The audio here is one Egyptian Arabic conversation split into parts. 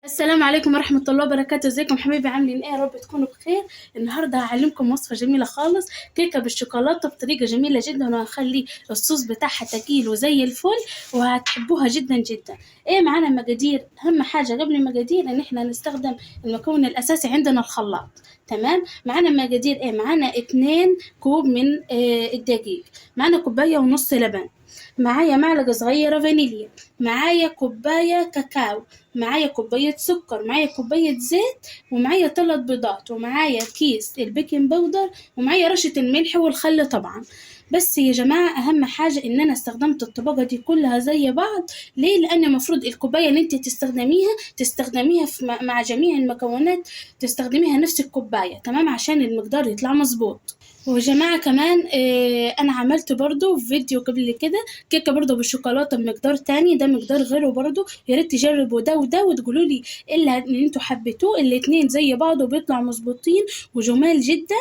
السلام عليكم ورحمة الله وبركاته. ازيكم حبايبي، عاملين ايه؟ يا رب تكونوا بخير. النهارده هعلمكم وصفة جميلة خالص، كيكة بالشوكولاتة بطريقة جميلة جدا، وهخلي الصوص بتاعها تقيل وزي الفل وهتحبوها جدا جدا. ايه معانا مقادير؟ اهم حاجة قبل المقادير ان احنا نستخدم المكون الاساسي عندنا الخلاط. تمام، معانا مقادير ايه؟ معانا 2 كوب من الدقيق، معانا كوباية ونص لبن، معايا معلقة صغيرة فانيليا، معايا كوباية كاكاو، معايا كوباية سكر، معايا كوباية زيت، ومعايا 3 بيضات، ومعايا كيس ال baking powder، ومعايا رشة الملح والخل طبعا. بس يا جماعة أهم حاجة إن أنا استخدمت الطبقة دي كلها زي بعض. ليه؟ لأن المفروض الكوباية اللي أنت تستخدميها مع جميع المكونات، تستخدميها نفس الكوباية، تمام، عشان المقدار يطلع مظبوط. وجماعة كمان أنا عملت برضو فيديو قبل كده كيكة برضو بالشوكولاتة بمقدار تاني، ده مقدار غيره برضو، يا ريت تجربوا ده وده وتقولوا لي إيه اللي انتوا حبيتوه. الاتنين زي بعض وبيطلعوا مظبوطين وجمال جدا.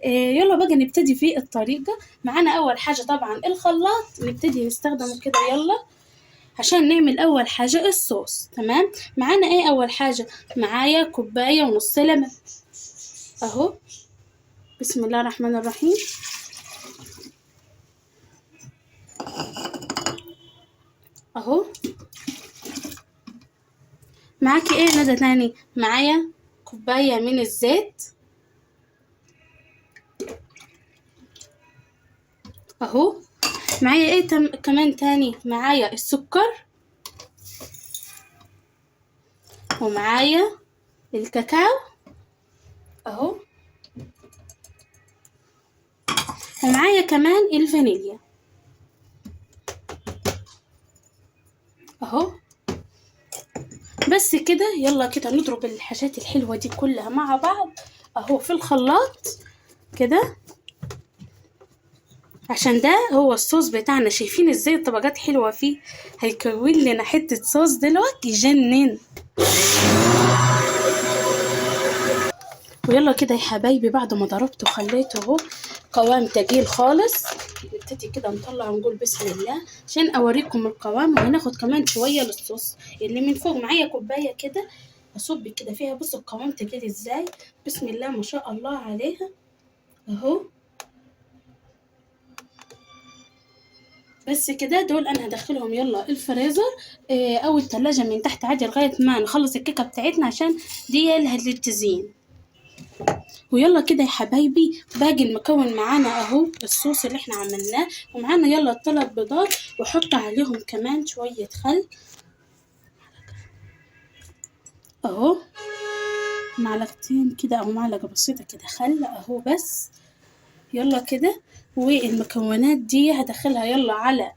يلا بقى نبتدي في الطريقة. معانا أول حاجة طبعا الخلاط، نبتدي نستخدمه كده يلا عشان نعمل أول حاجة الصوص. تمام، معانا إيه أول حاجة؟ معايا كوباية ونص لبن أهو، بسم الله الرحمن الرحيم. اهو معاكي ايه ندى تاني؟ معايا كوباية من الزيت اهو، معايا ايه كمان تاني؟ معايا السكر، ومعايا الكاكاو اهو، ومعايا كمان الفانيليا اهو. بس كده، يلا كده نضرب الحاجات الحلوة دي كلها مع بعض اهو في الخلاط كده، عشان ده هو الصوص بتاعنا. شايفين ازاي الطبقات حلوة فيه؟ هيكون لنا حتة صوص دلوقتي يجنن. ويلا كده يا حبايبي، بعد ما ضربته وخليته اهو قوام تقيل خالص، نبتدي كده نطلع ونقول بسم الله عشان اوريكم القوام. وهناخد كمان شوية للصوص اللي من فوق. معايا كوباية كده اصب كده فيها، بصوا القوام تقيل ازاي، بسم الله ما شاء الله عليها اهو. بس كده دول انا هدخلهم يلا الفريزر او التلاجة من تحت عادي لغاية ما نخلص الكيكه بتاعتنا، عشان دي اللي للتزيين. ويلا كده يا حبايبي باقي المكون معانا اهو الصوص اللي احنا عملناه، ومعانا يلا 3 بيضات، وحط عليهم كمان شوية خل اهو، معلقتين كده او معلقة بسيطة كده خل اهو بس. يلا كده، والمكونات دي هدخلها يلا على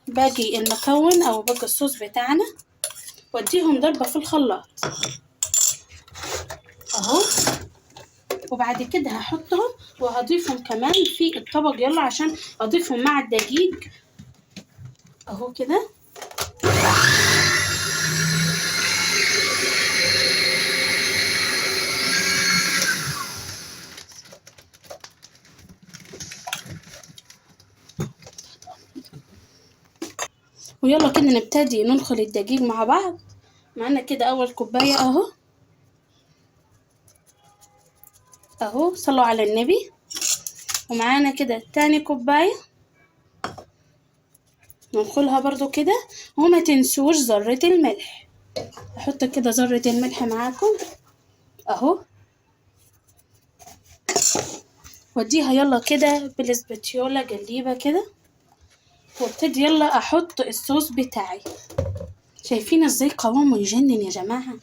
باقي المكون او باقي الصوص بتاعنا، واديهم ضربة في الخلاط اهو. وبعد كده هحطهم وهضيفهم كمان في الطبق يلا عشان اضيفهم مع الدقيق اهو كده. ويلا كده نبتدي ننخل الدقيق مع بعض. معانا كده اول كوباية اهو اهو، صلوا على النبي. ومعانا كده تاني كوباية ننخلها برضو كده، وما تنسوش ذرة الملح، احط كده ذرة الملح معاكم اهو. واديها يلا كده بالاسباتيولا جليبة كده، وابتدي يلا احط الصوص بتاعي. شايفين ازاي قوامه يجنن يا جماعة،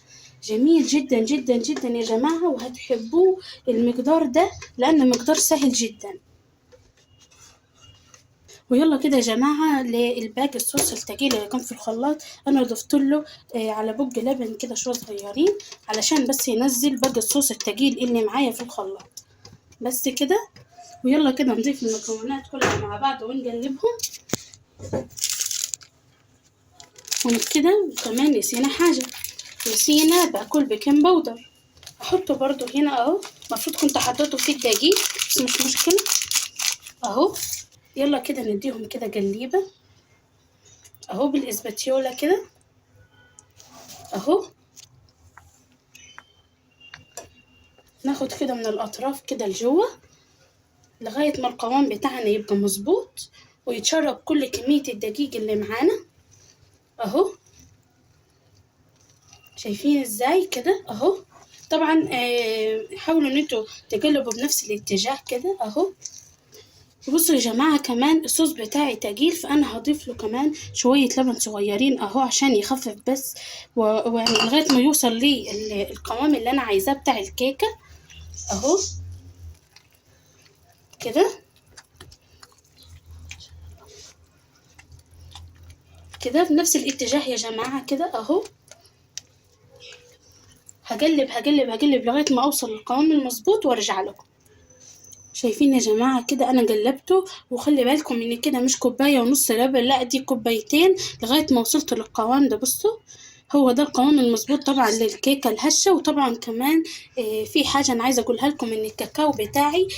جميل جدا جدا جدا يا جماعة، وهتحبوه المقدار ده لأنه مقدار سهل جدا. ويلا كده يا جماعة للباقي الصوص التقيل اللي كان في الخلاط، أنا ضفت له على بق لبن كده شوية صغيرين علشان بس ينزل باقي الصوص التقيل اللي معايا في الخلاط، بس كده. ويلا كده نضيف المكونات كلها مع بعض ونقلبهم. وكده كمان نسينا حاجة، نسينا باكل baking powder، احطه برضو هنا اهو، المفروض كنت حطيته في الدقيق بس مش مشكلة اهو. يلا كده نديهم كده جليبة اهو بالاسباتيولا كده اهو. ناخد كده من الاطراف كده لجوه لغاية ما القوام بتاعنا يبقى مظبوط ويتشرب كل كمية الدقيق اللي معانا اهو. شايفين ازاي كده اهو. طبعا حاولوا ان انتوا تقلبوا بنفس الاتجاه كده اهو. بصوا يا جماعة كمان الصوص بتاعي تقيل، فانا هضيف له كمان شوية لبن صغيرين اهو عشان يخفف بس، ويعني لغاية ما يوصل لي القوام اللي انا عايزاه بتاع الكيكه اهو كده كده بنفس الاتجاه يا جماعة كده اهو. هقلب هقلب هقلب لغاية ما اوصل للقوام المظبوط وارجع لكم. شايفين يا جماعة كده انا قلبته، وخلي بالكم ان كده مش كوباية ونص لبن، لا دي كوبايتين لغاية ما وصلت للقوام ده. بصوا هو ده القوام المظبوط طبعا للكيكه الهشه. وطبعا كمان في حاجة انا عايزه اقولها لكم، ان الكاكاو بتاعي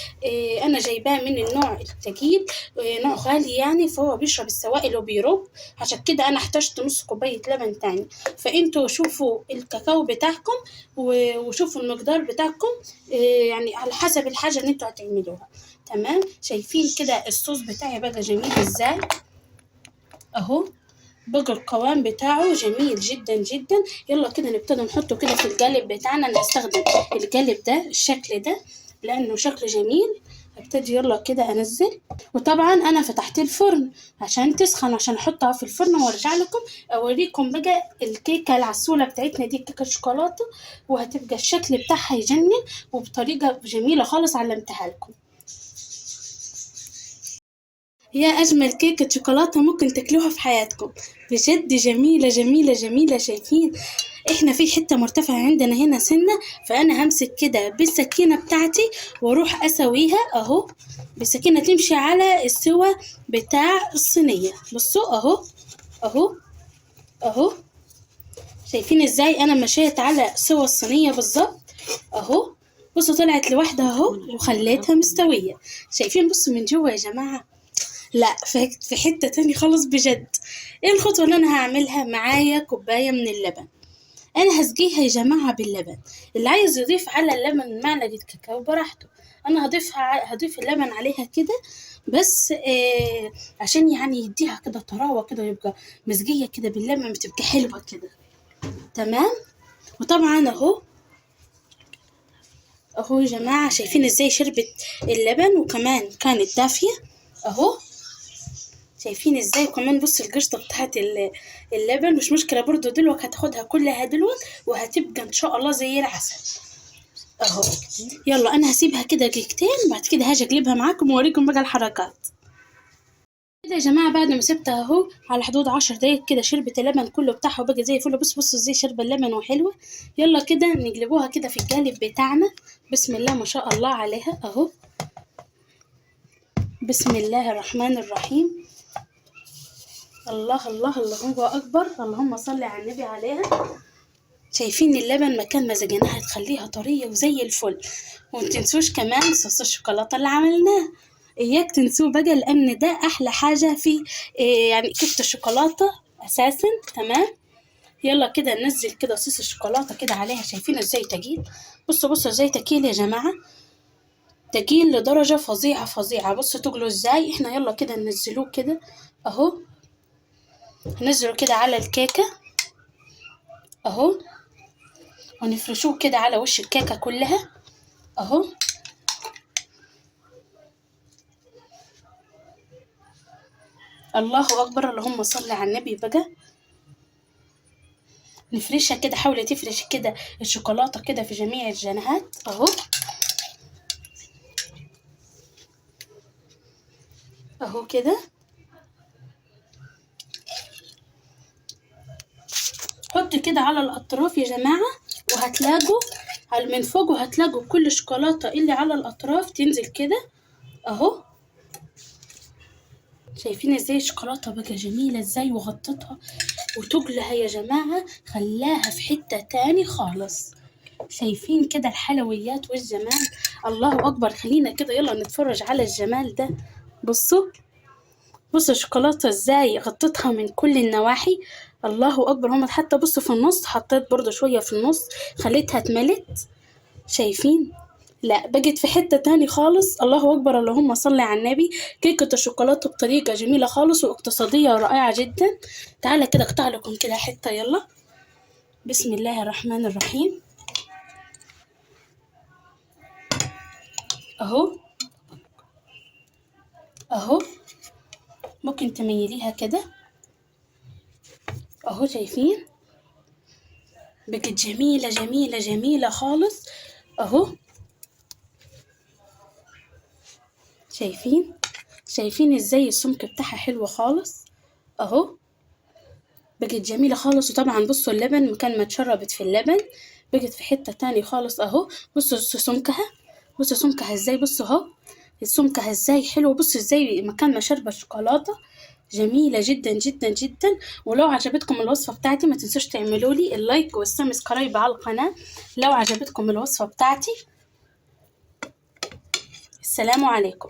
انا جايباه من النوع الثقيل، نوع غالي يعني، فهو بيشرب السوائل وبيرب، عشان كده انا احتاجت نص كوباية لبن تاني. فانتوا شوفوا الكاكاو بتاعكم وشوفوا المقدار بتاعكم، يعني على حسب الحاجة اللي انتوا هتعملوها. تمام. شايفين كده الصوص بتاعي بقى جميل ازاي اهو، بقى القوام بتاعه جميل جدا جدا. يلا كده نبتدي نحطه كده في القالب بتاعنا. انا هستخدم القالب ده الشكل ده لانه شكل جميل. هبتدي يلا كده انزل، وطبعا انا فتحت الفرن عشان تسخن، عشان احطها في الفرن وارجع لكم اوريكم بقى الكيكه العسوله بتاعتنا دي، كيكة شوكولاتة، وهتبقى الشكل بتاعها يجنن وبطريقة جميلة خالص علمتها لكم. يا أجمل كيكة شوكولاتة ممكن تاكلوها في حياتكم، بجد جميلة جميلة جميلة. شايفين احنا في حتة مرتفعة عندنا هنا سنة، فأنا همسك كده بالسكينة بتاعتي واروح أسويها أهو بالسكينة، تمشي على السوى بتاع الصينية. بصوا أهو أهو أهو، شايفين ازاي أنا مشيت على سوى الصينية بالظبط أهو. بصوا طلعت لوحدها أهو وخليتها مستوية. شايفين بصوا من جوا يا جماعة، لا في حتة تاني خالص بجد. ايه الخطوة اللي انا هعملها؟ معايا كوباية من اللبن، انا هسقيها يا جماعة باللبن. اللي عايز يضيف على اللبن معلقة كاكاو براحته، انا هضيف اللبن عليها كده بس عشان يعني يديها كده طراوة كده، ويبقى مسقية كده باللبن، بتبقى حلوة كده. تمام. وطبعا اهو اهو يا جماعة، شايفين ازاي شربت اللبن وكمان كانت دافية اهو، شايفين ازاي. وكمان بص القشطه بتاعت اللبن مش مشكلة برضو، دلوقتي هتاخدها كلها دلوقتي وهتبقى ان شاء الله زي العسل اهو. يلا انا هسيبها كده دقيقتين، بعد كده هاجي اقلبها معاكم واوريكم بقى الحركات كده يا جماعة. بعد ما سبتها اهو على حدود 10 دقايق كده، شربت اللبن كله بتاعها وبقى زي الفل. بص بصوا ازاي شرب اللبن وحلوه. يلا كده نقلبوها كده في القالب بتاعنا. بسم الله ما شاء الله عليها اهو، بسم الله الرحمن الرحيم. الله الله الله اكبر، اللهم صل على النبي عليها. شايفين اللبن مكان ما زجناها تخليها طرية وزي الفل. ومتنسوش كمان صوص الشوكولاتة اللي عملناه، اياك تنسوه بقى، لان ده احلى حاجة في يعني كيكة الشوكولاتة اساسا. تمام. يلا كده ننزل كده صوص الشوكولاتة كده عليها. شايفين ازاي تقيل؟ بصوا بصوا ازاي تقيل يا جماعة، تقيل لدرجة فظيعة فظيعة. بصوا تقلوا ازاي. احنا يلا كده ننزلوه كده اهو، هنزله كده على الكيكة اهو، ونفرشوه كده على وش الكيكة كلها اهو. الله اكبر، اللهم صل على النبي. بقى نفرشها كده، حاولي تفرش كده الشوكولاتة كده في جميع الجناحات اهو اهو كده. حط كده على الاطراف يا جماعة، وهتلاقوا على من فوق، وهتلاقوا كل شوكولاتة اللي على الاطراف تنزل كده اهو. شايفين ازاي الشوكولاتة بقى جميلة ازاي، وغطتها وتقلها يا جماعة، خلاها في حتة تاني خالص. شايفين كده الحلويات والجمال، الله اكبر. خلينا كده يلا نتفرج على الجمال ده. بصوا بصوا الشوكولاتة ازاي غطتها من كل النواحي، الله اكبر. هم حتى بصوا في النص، حطيت برضو شوية في النص خليتها اتملت. شايفين لا بقت في حتة تاني خالص. الله اكبر، اللهم صل على النبي. كيكة الشوكولاتة بطريقة جميلة خالص واقتصادية ورائعة جدا. تعالى كده اقطع لكم كده حتة، يلا بسم الله الرحمن الرحيم. اهو اهو، ممكن تميليها كده اهو، شايفين بقت جميلة جميلة جميلة خالص اهو. شايفين ازاي السمك بتاعها حلو خالص اهو، بقت جميلة خالص. وطبعا بصوا اللبن مكان ما اتشربت في اللبن بقت في حتة تاني خالص اهو. بصوا سمكها، بصوا سمكها ازاي، بصوا اهو سمكها ازاي حلو، بصوا ازاي مكان ما شربت شوكولاتة، جميلة جدا جدا جدا. ولو عجبتكم الوصفة بتاعتي ما تنسوش تعملوا لي ال like وال subscribe على القناة لو عجبتكم الوصفة بتاعتي. السلام عليكم.